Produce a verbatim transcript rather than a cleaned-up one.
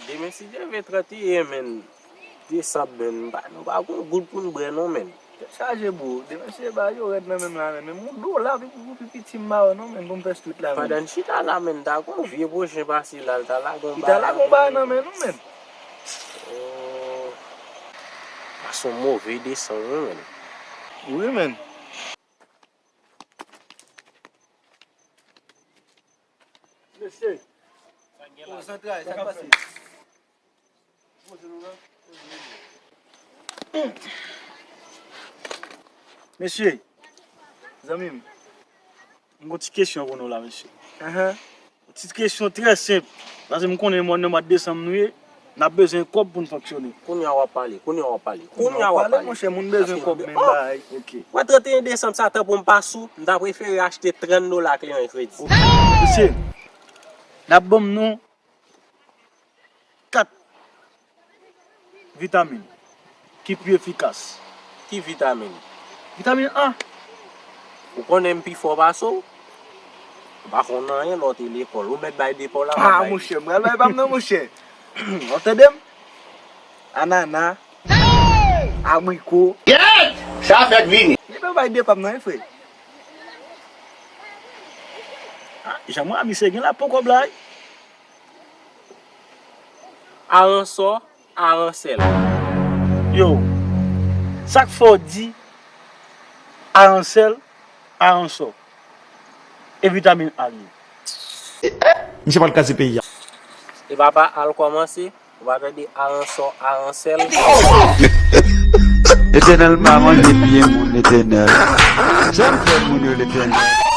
Demen si Dye vle trannteyen, menn, desanm, menn, nou pa, nou pa gon goud pou n bwè non, menn. Tèt chaje, bro. Demen si Dye ba yo rèd nan menm la, menn. Menm yon dola pi, pi, pi piti m pa wè non, menn, pou m fè street la, menn. Pandan n chita la, menn, ta gon vye pwochen pase la, l ta lage yon bagay. Li ta lage yon bagay nan men nou, menn. Oh. A se yon move desanm, wi, menn. Wi, menn. Mesye. Bon, zantray, sa k pase? Mesye, zanmi m, m gon ti kesyon pou nou la, mesye. Ahan. Ti kesyon trè senp. Paske m konnen mwa, nan mwa desanm nou ye, n ap bezwen kòb pou n fonksyone. Kounye a w ap pale, kounye a w ap pale, kounye a w ap pale. Monchè, moun bezwen kòb, men bay, ok. Mwen, trannteyen desanm sa, tan pou m pa sou, m ta prefere achte trant dola kleyon e kredi. Ok. Mesye, n ap ban m non kat vitamin ki pi efikas. Ki vitamin? Vitamin A. Ou konnen m pi fò pase w? Ou pa konn anyen lè w te lekòl. Ou mèt bay de pa w la. Ah, monchè, m pral bay pa m nan, monchè. Ou tande m? Anana, abriko. Yes! Sa fèk vini. Li pa bay de pa m nan, wi, frè. Ah, jan mwen a misye gen la poko blay. Aransò, aransèl. Yo, sa k fè w di aransèl, aransò? E vitamin A l ye. Misye pral kraze peyi a. E papa al kòmanse, ou pa tande aransò, aransèl. Letènèl pa manje pye moun, Letènèl. Sa m fè moun yo, Letènèl?